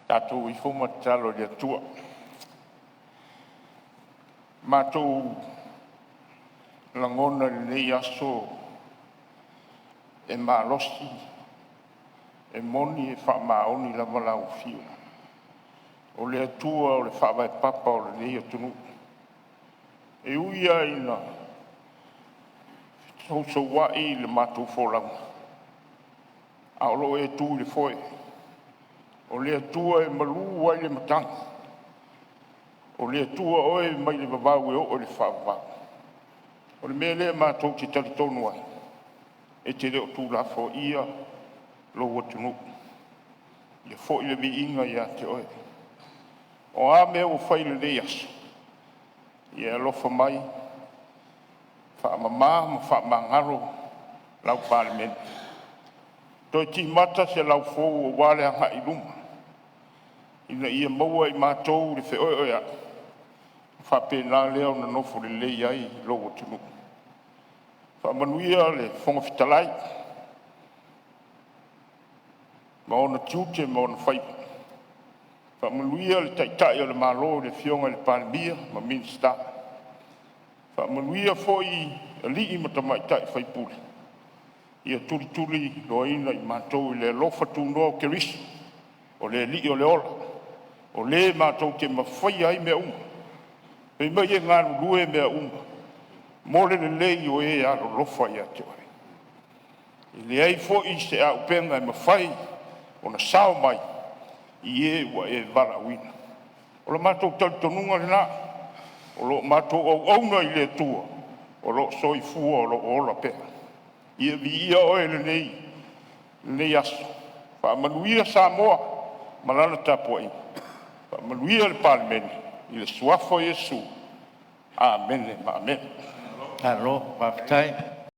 Tatou o ifo ma tatalo i le Atua, matou lagona i lenei aso e malosi, e moni, e faamaoni lava lau afio, o le Atua o le faavae papa o lenei atunuu. E ui lava ina fesousoua'i le matou folauga, a o lo o e tu i le foe. O le Atua e malu ai le matagi, o le Atua oe mai le vavau e oo i le faavavau. O le mea lea matou te talitonu ai, e te le o tuulafoaia lou atunuu. Ia foi le viiga ia te oe. O a mea ua fai i lenei aso, ia e alofa mai, faamama ma faamagalo lau Palemene. Toe timata se laufou aua le agai i luma ina ia maua e i matou le feoeoeai, ona faapena lea ona nofo lelei ai lou atunuu. Faamanuia le Fofoga Fetalai ma ona tiute ma ona faiva. Faamanuia le Taitai o le Malo le Afioga i le Palemia ma Minisita. Faamanuia foi i alii ma tamaitai sui usufono, ia tulituliloaina i matou i le alofa tunoa o Keriso o le Alii o le ola, o Le matou te mafaia ai mea uma. Fai mai e galulue mea uma mo le lelei o e alolofa ia te Oe. E leai foi se auupega e mafai ona sao mai i e ua e valaauina. O le matou talitonuga lena, o lo o matou auauna i le Atua o lo o soifua, o lo o ola pea. Ia viia Oe i lenei aso, faamanuia Samoa ma lana tapuaiga, faamanuia le Palemene, i le suafa o Iesu. Amene. Amene. Malo faafetai.